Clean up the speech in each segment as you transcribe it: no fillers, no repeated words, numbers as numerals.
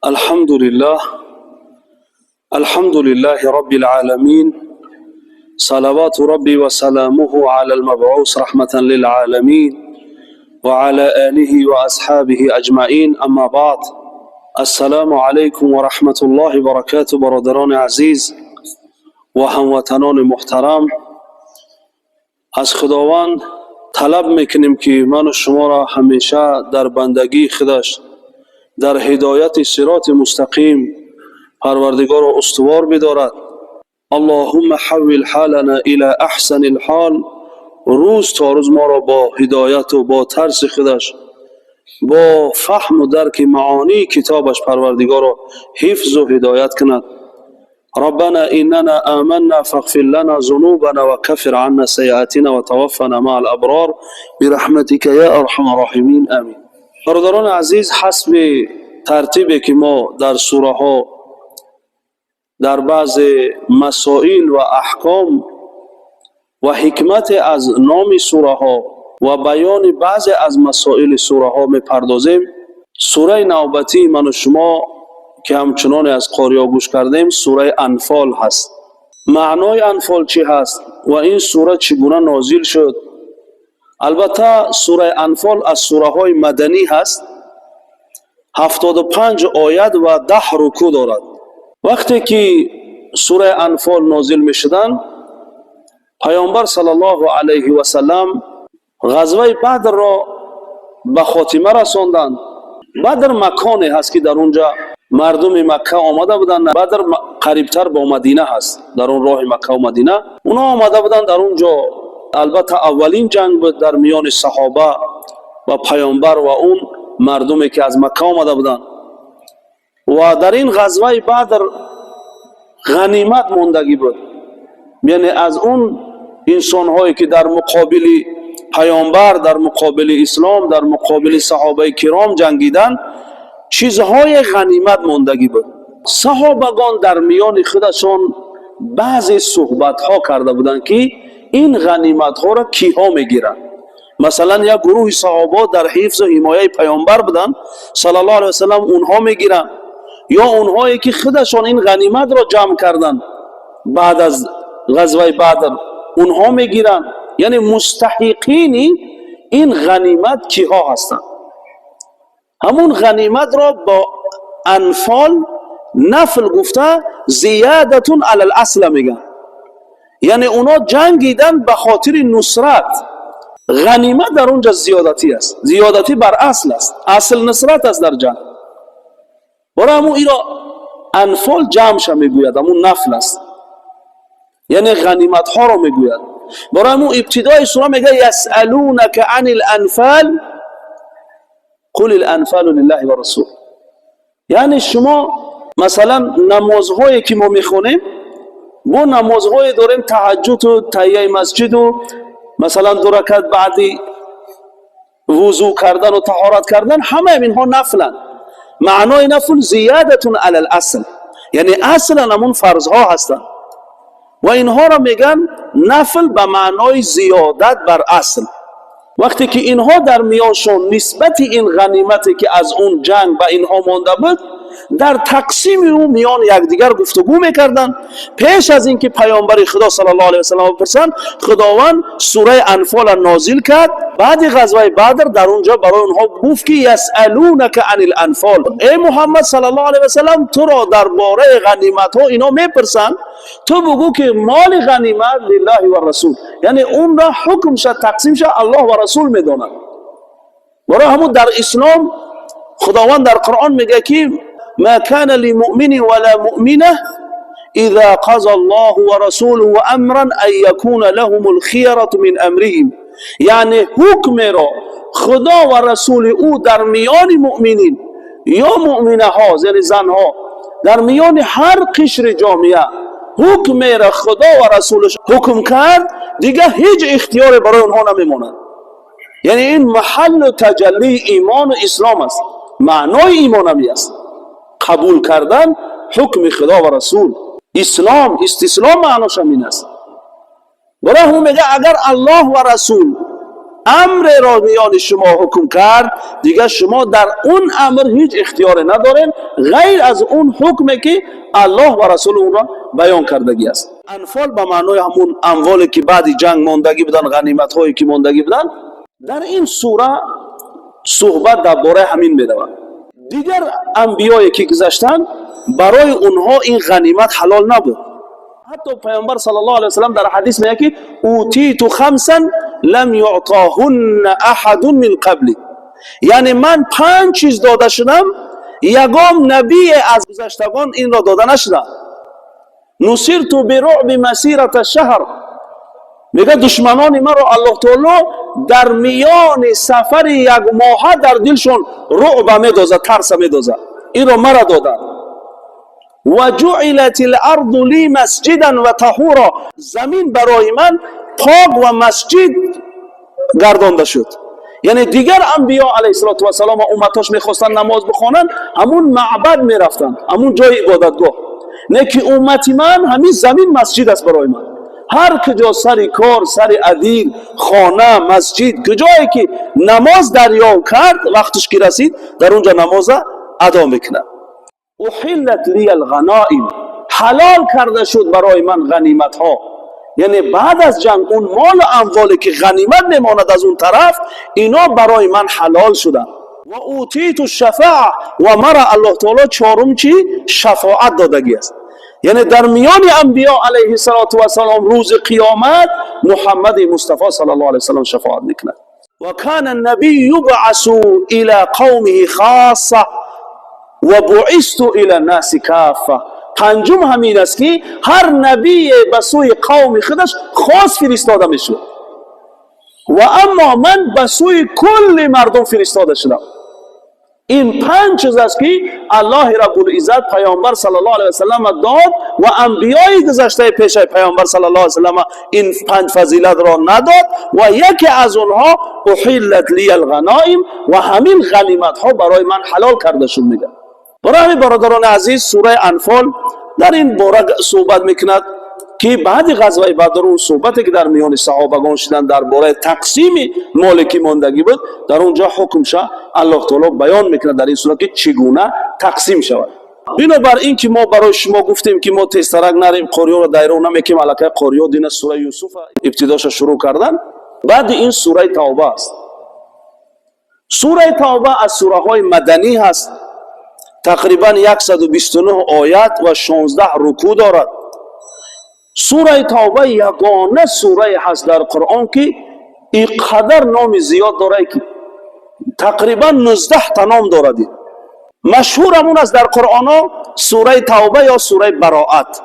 الحمد لله، الحمد لله رب العالمين، صلوات ربي وسلامه على المبعوث رحمة للعالمين وعلى آله وأصحابه أجمعين، أما بعد، السلام عليكم ورحمة الله وبركاته. برادران عزیز و هموطنان محترم، از خداوند طلب میکنیم که من و شما را همیشه در بندگی خودش، در هدایت صراط مستقیم پروردگار را استوار بدارد. اللهم حول حالنا الى احسن الحال. روز تا روز ما را با هدایت و با ترس خودش، با فهم و درک معانی کتابش پروردگار را حفظ و هدایت کند. ربنا إننا آمنا فاغفر لنا ذنوبنا وكفر عنا سيئاتنا وتوفنا مع الأبرار برحمتك يا أرحم الراحمين، آمين. برادران عزیز، حسب ترتیبی که ما در سوره ها در بعض مسائل و احکام و حکمت از نام سوره ها و بیان بعض از مسائل سوره ها میپردازیم، سوره نوبتی من و شما که همچنان از قاریا گوش کردیم، سوره انفال هست. معنای انفال چی هست و این سوره چگونه نازل شد؟ البته سوره انفال از سوره های مدنی هست، 75 آیت و 10 رکوع دارد. وقتی که سوره انفال نازل می شدن، پیامبر صلی الله علیه و سلم غزوه بدر را به خاتمه رساندند. بدر مکانی هست که در اونجا مردم مکه آمده بودند. بدر قریبتر با مدینه هست، در اون راه مکه و مدینه. اونا آمده بودند در اونجا. البته اولین جنگ بود در میان صحابه و پیامبر و اون مردمی که از مکه آمده بودند و در این غزوه بدر غنیمت ماندگی بود، یعنی از اون انسانهایی که در مقابل پیامبر، در مقابل اسلام، در مقابل صحابه کرام جنگیدن، چیزهای غنیمت ماندگی بود. صحابگان در میان خودشان بعضی صحبت ها کرده بودند که این غنیمت ها را کیها میگیرند. مثلا یک گروه صحابه در حفظ و حمایه پیامبر بودند صلی الله علیه وسلم، اونها میگیرند، یا اونهایی که خودشان این غنیمت را جمع کردند بعد از غزوه بدر، اونها میگیرند. یعنی مستحقین این غنیمت کیها هستند؟ همون غنیمت را با انفال نفل گفته، زیادة علی الاصل میگن. یعنی اونا جنگیدن به خاطر نصرت، غنیمت در اونجا زیادتی است، زیادتی بر اصل است. اصل نصرت است در جنگ. برای همون ایرا انفال جمعش میگوید، همون نفل است، یعنی غنیمت ها رو میگوید. برای همون ابتدای سوره میگه یسألونک عن الانفال قل الانفال لله و رسول. یعنی شما مثلا نمازهایی که ما میخونیم، با نمازهای داریم، تهجد و تحیه مسجد و مثلا دو رکعت بعدی وضو کردن و طهارت کردن، همه اینها نفلن. معنای نفل زیادة علی الاصل، یعنی اصلا همون فرضها هستن و اینها را میگن نفل به معنای زیادت بر اصل. وقتی که اینها در میانشون نسبت این غنیمتی که از اون جنگ به اینها مانده بود، در تقسیم او میان یکدیگر گفتگو میکردند، پیش از اینکه پیامبر خدا صلی الله علیه و سلم بپرسند، خداوند سوره انفال نازل کرد. بعد غزوه بدر در اونجا برای اونها گفت که یسألونک عن الانفال، ای محمد صلی الله علیه و سلم، تو را درباره غنیمت ها اینا میپرسند، تو بگو که مال غنیمت لله و رسول، یعنی اون را حکم شد، تقسیم شد، الله و رسول میدونند. برای همون در اسلام خداوند در قرآن میگه که ما كان لمؤمن ولا مؤمنة إذا قضى الله ورسوله أمرا أن يكون لهم الخيرة من أمرهم. یعنی حکم را خدا و رسول او در میان مؤمنین یا مؤمنه ها، یعنی زنها، در میان هر قشر جامعه حکم را خدا و رسولش حکم کرد، دیگه هیچ اختیار برای اونها نمیماند. یعنی این محل تجلی ایمان و اسلام است. معنای ایمان همی است، قبول کردن حکم خدا و رسول. اسلام، استسلام معناش همین است. برای همون میگه اگر الله و رسول Амреро миёни шумо ҳукм кард, дигар шумо дар он амр ҳеҷ ихтиёре надорем, ғайр аз он ҳукме, ки Аллоҳ ва расули онро баён кардагӣ аст. Анфол ба маънои ҳамун амволе, ки баъди ҷанг мондагӣ буданд, ғаниматҳое, ки мондагӣ буданд. Дар ин сура суҳбат дар бораи ҳамин меравад. Дигар анбиёе, ки гузаштанд, барои онҳо ин ғанимат ҳалол набуд. Ҳатто Пайғамбар саллаллоҳу алайҳи васаллам дар ҳадис мегӯяд, ки أوتيت خمسا لم يعطهن أحد من قبلي, яъне ман панҷ чиз дода шудам, ягон набие аз гузаштагон инро дода нашудам. نصرت بالرعب مسيرة شهر. Мегӯяд, душманони маро Аллоҳ таоло дар миёни сафари як моҳа дар дилшон руъба медозад, тарса медозад. Инро мара доданд. وجعلت الأرض لي مسجدا وطهورا. Замин барои ман пок ва масҷид гардонда шуд. Яъне дигар анбиё алайҳиссалоту вассалом ва умматош мехостанд намоз бихонанд, ҳамун маъбад мерафтанд, ҳамун ҷои ибодатгоҳ. Не ки уммати ман, ҳамин замин масҷид аст барои ман. Ҳар куҷо, сари кор, сари адил, хона, масҷид, куҷое ки намоз дарёв кард, вақтиш ки расид, дар он ҷо намоза адо мекунад. أحلت لي الغنائم. Ҳалол карда шуд барои ман ғаниматҳо, яъне баъд аз ҷанг он молу амволе, ки ғанимат мемонад аз он тараф, ино барои ман ҳалол шуданд. وأوتيت الشفاعة. Ва мара Аллоҳ таоло чорум чи шафоат додагӣ аст, яъне дар миёни анбиё алайҳиссалоту вассалом рӯзи қиёмат Муҳаммади Мустафо саллаллоҳу алайҳи васаллам шафоат мекунад. وكان النبي يبعث إلى قومه خاصة وبعثت إلى الناس كافة. Панҷум ҳамин аст, ки ҳар набие ба сӯи қавми худаш хос фиристода мешуд ва аммо ман ба сӯи кулли мардум фиристода шудам. Ин панҷ чиз аст, ки Аллоҳи Раббулиззат Паёмбар саллаллоҳу алайҳи васаллам дод ва анбиёи гузаштаи пешаи Паёмбар саллаллоҳу алайҳи васаллам ин панҷ фазилатро надод. Ва яке аз онҳо أحلت لي الغنائم ва ҳамин ғаниматҳо барои ман ҳалол карда шуд, мегӯяд. Барои ҳамин, бародарони азиз, сураи Анфол дар ин бора суҳбат мекунад, ки баъди ғазваи Бадр он суҳбате, ки дар миёни саҳобагон шуданд дар бораи тақсими моле, ки мондагӣ буд, дар он ҷо ҳукмша Аллоҳ таоло баён мекунад дар ин сура, ки чӣ гуна тақсим шавад. Бинобар ин ки мо барои шумо гуфтем, ки мо тезтарак нарем, қориёро дайров намекем. Аллакай қориё дина сураи Юсуфа ибтидоша шурӯъ кардан. Баъди ин сураи Тавба аст. Сураи Тавба аз сураҳои маданӣ ҳаст, тақрибан 129 оят ва 16 рукӯ дорад. Сураи Тавба ягона сурае ҳаст дар Қуръон, ки ин қадар номи зиёд дорад, ки тақрибан 19 та ном дорад. Ин машҳур ҳамун аст дар Қуръонҳо, сураи Тавба ё сураи Бароат,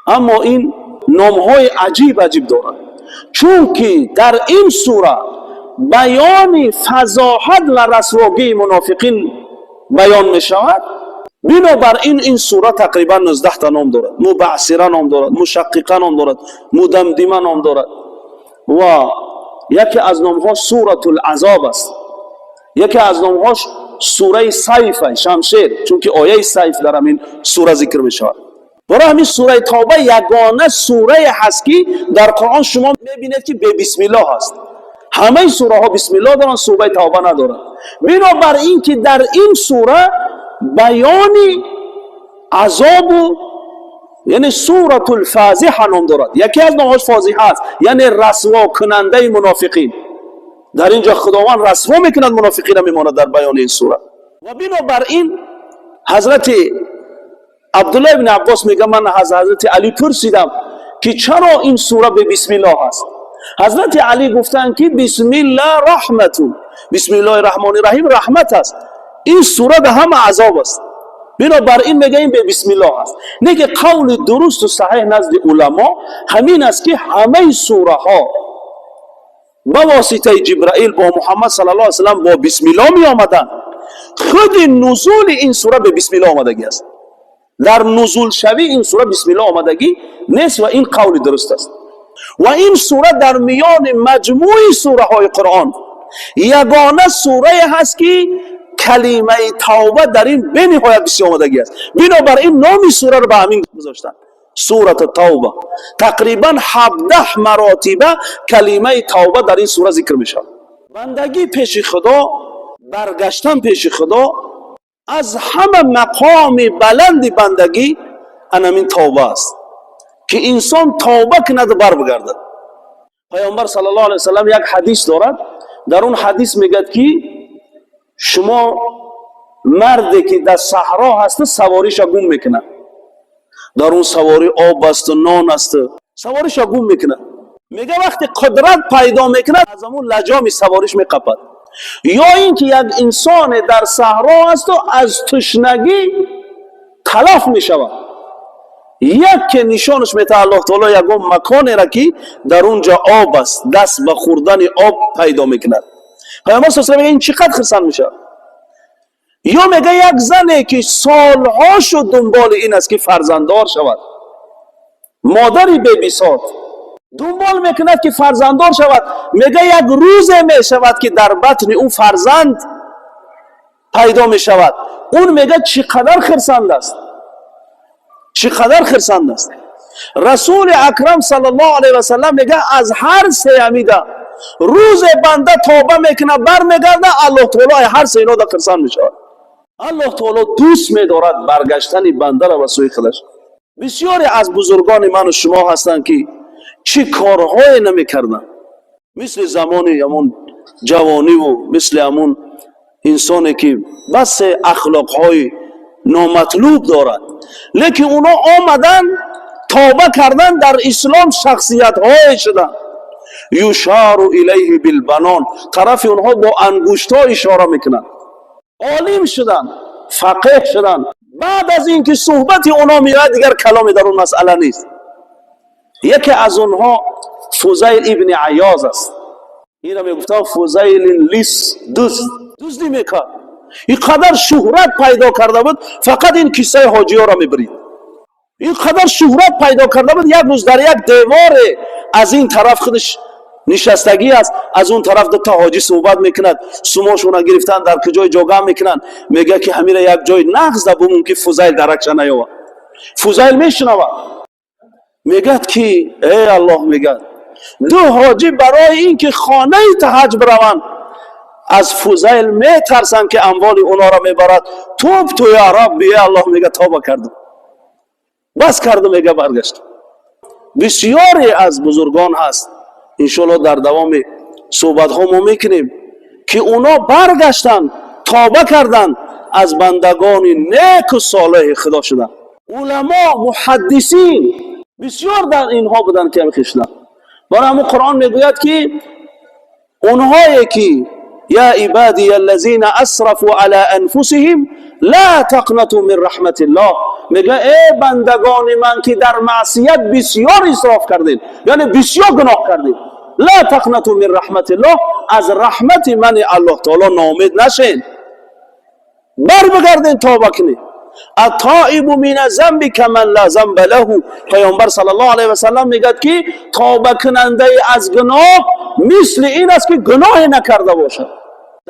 аммо ин номҳои аҷиб аҷиб дорад, чунки дар ин сура баёни фазоҳат ва расвогии мунофиқин баён мешавад. Бинобар ин, ин сура тақрибан 19 та ном дорад: Мубаъсира ном дорад, Мушаққиқа ном дорад, Мудамдима ном дорад ва яке аз номҳо Суратул Азоб аст. Яке аз номҳош сураи Сайфа, шамшер, чунки ояи сайф дар ҳамин сура зикр мешавад. Барои ҳамин сураи Тавба ягона сурае ҳаст, ки дар Қуръон шумо мебинед, ки бебисмиллоҳ ҳаст. Ҳамаи сураҳо бисмиллоҳ доранд, сураи Тавба надорад. Бинобар ин ки дар ин сура баёни азобу, яъне Суратул Фазиҳа ном дорад. Яке аз номҳош Фозиҳа аст, яъне расвокунандаи мунофиқин. Дар ин ҷо Худованд расво мекунад мунофиқина, мемонад дар баёни ин сура. Ва бинобар ин ҳазрати Абдулло ибни Аббос мега: ман аз ҳазрати Алӣ пурсидам, ки чаро ин сура бебисмиллоҳ аст. Ҳазрати Алӣ гуфтанд, ки بسم الله رحمة. بسم الله الرحمن الرحيم раҳмат аст, ин сура да ҳама азоб аст. Бинобар ин мега, ин бебисмиллоҳ аст. Не ки қавли дурусту саҳеҳ назди уламо ҳамин аст, ки ҳамаи сураҳо ба воситаи Ҷибраил бо Муҳаммад саллаллоҳу алайҳи васаллам бо бисмиллоҳ меомаданд. Худи нузули ин сура бе бисмиллоҳ омадагӣ аст. Дар нузулшавӣ ин сура бисмиллоҳ омадагӣ нест ва ин қавли дуруст аст. Ва ин сура дар миёни маҷмӯи сураҳои Қуръон ягона сурае ҳаст, ки калимаи тавба дар ин бениҳоят бисёр омадагӣ аст. Бинобар ин номи сураро ба ҳамин гузоштанд. Сурати Тавба тақрибан 17 маротиба калимаи тавба дар ин сура зикр мешавад. Бандагӣ пеши Худо, баргаштан пеши Худо, аз ҳама мақоми баланди бандагӣ анамин тавба аст, ки инсон тавба кунаду бар бигардад. Паёмбар саллаллоҳу алайҳи васаллам як ҳадис дорад. Дар он ҳадис мегӯяд, ки шумо марде ки дар саҳро ҳаста, савориша гум мекунад. Дар он саворӣ об асту нон асту савориша гум мекунад. Мега, вақте қудрат пайдо мекунад, аз ҳамун лаҷоми савориш меқапад. Ё ин ки як инсоне дар саҳро асту аз тушнагӣ талаф мешавад, яке нишонаш метаҳад Аллоҳ таоло ягон маконеро, ки дар он ҷо об аст, даст ба хӯрдани об пайдо мекунад. Пайғамбар с мега, ин чӣ қадр хурсанд мешавад. Ё мега, як зане ки солҳо шуд дунболи ин аст, ки фарзанддор шавад, модари бебисот дунбол мекунад, ки фарзанддор шавад. Мега, як рӯзе мешавад, ки дар батни ӯ фарзанд пайдо мешавад. Он мега, чӣ қадар хирсанд аст, чӣ қадар хирсанд аст. Расули Акрам саллаллоҳу алайҳи васаллам мега, аз ҳар сеамида рӯзе банда тоба мекунад, бармегарда, Аллоҳ таоло ҳар се инода хирсанд мешавад. Аллоҳ таоло дӯст медорад баргаштани бандаро ба сӯи худаш. Бисёре аз бузургони ману шумо ҳастанд, ки чӣ корҳое намекарданд, мисли замони ҳамон ҷавониву мисли ҳамун инсоне, ки басе ахлоқҳои номатлуб дорад, лекин онҳо омадан, тоба кардан, дар ислом шахсиятҳое шуданд. يشار إليه بالبنان, тарафи онҳо бо ангуштҳо ишора мекунанд. Олим шуданд, фақеҳ шуданд. Баъд аз ин ки суҳбати онҳо меояд, дигар каломе дар он масъала нест. Яке аз онҳо Фузайл ибни Аёз аст. Инро мегуфтанд Фузайли лис, дузд, дуздӣ мекард. Ин қадар шӯҳрат пайдо карда буд, фақат ин киссаи ҳоҷиёро мебирид. Ин қадар шӯҳрат пайдо карда буд. Як рӯз дар як деворе аз ин тараф худаш нишастагӣ аст, аз он тараф дута ҳоҷӣ суҳбат мекунад. Сумошона гирифтан, дар куҷои ҷогам мекунанд. Мегӯяд, ки ҳамира як ҷои нағз да бумун, ки Фузайл даракша наёвад. Фузайл мешунавад, мегӯяд, ки э Аллоҳ, мегӯяд, ду ҳоҷӣ барои ин ки хонаи таҳаҷ бираванд, аз Фузайл метарсанд, ки амволи онҳоро мебарад. تبت يا ربي, э Аллоҳ, мега, тоба кардам, бас кардам, мега, баргаштам. Бисёре аз бузургон ҳаст, иншоалло дар давоми суҳбатҳо мо мекунем, ки онҳо баргаштанд, тоба карданд, аз бандагони неку солеҳи Худо шуданд. Уламо, муҳаддисин бисёр дар инҳо буданд, ки ҳамихел шуданд. Барои ҳамун Қуръон мегӯяд, ки онҳое ки يا عبادي الذين أسرفوا على أنفسهم لا تقنطوا من رحمة الله, мегӯяд, э бандагони ман, ки дар маъсият бисёр исроф кардед, яъне бисёр гуноҳ кардед, لا تقنطوا من رحمة الله, аз раҳмати мани Аллоҳ таоло ноумед нашед, бар бигарден, тоба кунед. التائب من الذنب كمن لا ذنب له. Пайғамбар саллаллоҳу алайҳи васаллам мегӯяд, ки тоба кунандаи аз гуноҳ мисли ин аст, ки гуноҳе накарда бошад.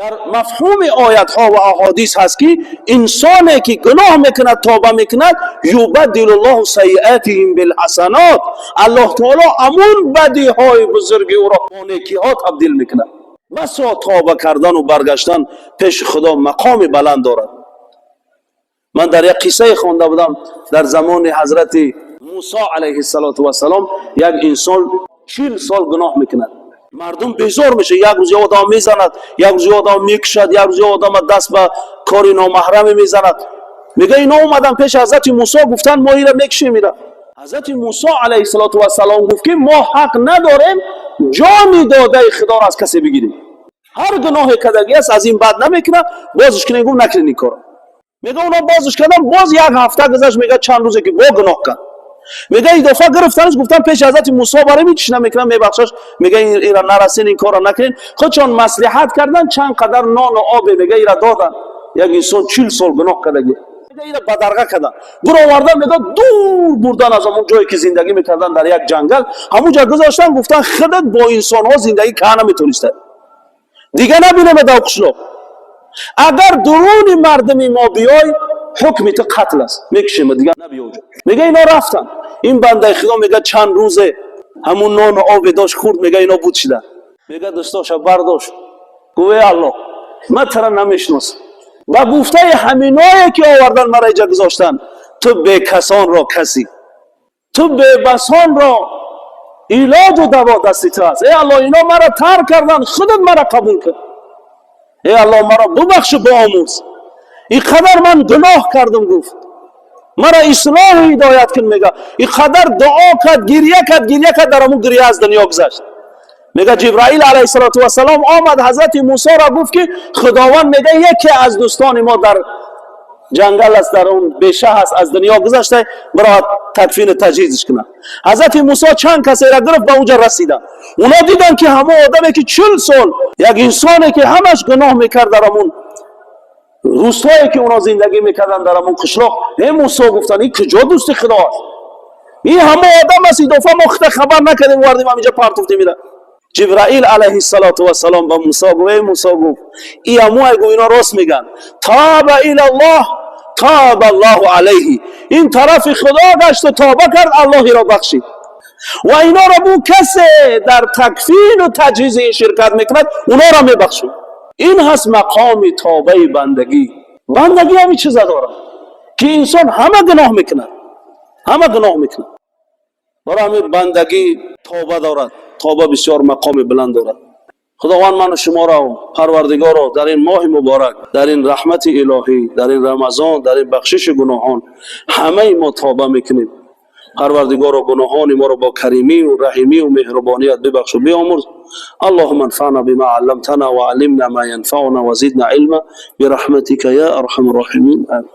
Дар мафҳуми оятҳо ва аҳодис ҳаст, ки инсоне ки гуноҳ мекунад, тоба мекунад, يبدل الله سيئاتهم بالحسنات, Аллоҳ таоло амун бадиҳои бузурги ӯро бо некиҳо табдил мекунад. Басо тоба кардану баргаштан пеши Худо мақоми баланд дорад. Ман дар як қиссае хонда будам: дар замони ҳазрати Мусо алайҳиссалоту вассалом як инсон 40 сол гуноҳ мекунад. Мардум безор меша. Як рӯз ё одам мезанад, як рӯз ё одам мекушад, як рӯз ё одама даст ба кори номаҳраме мезанад. Мега, ино омадан пеши ҳазрати Мусо, гуфтанд: «Мо ира мекушем ира». Ҳазрати Мусо алайҳиссалоту вассалом гуфт, ки мо ҳақ надорем ҷони додаи Худоро аз касе бигирем. Ҳар гуноҳе кардагӣ аст, аз ин бад намекунад, бозш кунем. Гуфт: «Накунед ин корро». Мега, оно бозш кардам. Боз як ҳафта гузашт, мега, чанд рӯзе ки бо гуноҳ кард. Мега, идофа гирифтанаш, гуфтан пеши ҳазрати Мусо барем, ҳеч намекунам, мебахшаш. Мега, ира нарасен, ин корро накунед. Худшон маслиҳат кардан, чанд қадар нону обе, мега, ира додан. Як инсон 40 сол гуноҳ кардагӣ, мега, ира бадарға кардан, буровардан, мега, дур бурдан аз ҳамон ҷое ки зиндагӣ мекардан, дар як ҷангал ҳамун ҷо гузоштан. Гуфтан: «Худат бо инсонҳо зиндагӣ карда наметонистад, дига набинем дар қишлоқ. Агар дуруни мардуми мо биёй, ҳукми ту қатл аст, мекушем, дига набиё». Мега, ино рафтан. Ин бандаи Худо мега, чанд рӯзе ҳамун нону обе дошт, хӯрд. Мега, ино буд шида. Мега, дӯстоша бардошт, гуфт: «Эй Аллоҳ, ман тара намешиносам. Ба гуфтаи ҳаминое ки овардан, мара иҷа гузоштанд, ту бекасонро касӣ, ту бебасонро илоҷу даво дасти ту аст. Эй Аллоҳ, ино мара тарк карданд, худат мара қабул кун. Эй Аллоҳ, маро бубахшу, биомӯз. Ин қадар ман гуноҳ кардам», гуфт, «мара ислоҳу ҳидоят кун». Мега, ин қадар дуо кард, гирья кард, гирья кард, дар ҳамун гирья аз дунё гузашт. Мега, Ҷибраил алайҳиссалоту вассалом омад, ҳазрати Мусоро гуфт, ки Худованд мега, яке аз дӯстони мо дар ҷангал аст, дар он беша ҳаст, аз дунё гузашта, бироад тадфину таҷҳизш кунад. Ҳазрати Мусо чанд касеро гирифт, ба онҷа расиданд. Оно диданд, ки ҳамон одаме, ки 40 сол, як инсоне, ки ҳамаш гуноҳ мекард, дар ҳамун рӯстое, ки оно зиндагӣ мекарданд, дар ҳамун қишлоқ. «Э Мусо, — гуфтанд, — ин куҷо дӯсти Худо аст? Ин ҳамон одам аст. Идофа мо худа хабар накардем, овардем, ҳаминҷа партуфтем ира». Ҷибраил алайҳиссалоту вассалом ба Мусо гуфт: «Эй Мусо, — гуфт, — и ҳамое». Гуфт, ино рост мегӯянд. تاب إلى الله، تاب الله عليه. Ин тарафи Худо гашту тоба кард, Аллоҳ иро бахшид. Ва инора бу касе дар такфину таҷҳизи ин ширкат мекунад, уноро мебахшид. Ин ҳаст мақоми тобаи бандагӣ. Бандагӣ ҳамин чиза дорад, ки инсон ҳама гуноҳ мекунад, ҳама гуноҳ мекунад. Барои ҳамин бандагӣ тоба дорад. Тоба бисёр мақоми баланд дорад. Худованд ману шуморо, Парвардигоро, дар ин моҳи муборак, дар ин раҳмати илоҳӣ, дар ин Рамазон, дар ин бахшиши гуноҳон, ҳамаи мо тоба мекунем. Парвардигоро, гуноҳони моро бо каримию раҳимию меҳрубоният бибахшу, биомурз. اللهم انفعنا بما علمتنا وعلمنا ما ينفعنا وزدنا علما برحمتك يا أرحم الراحمين، آمين.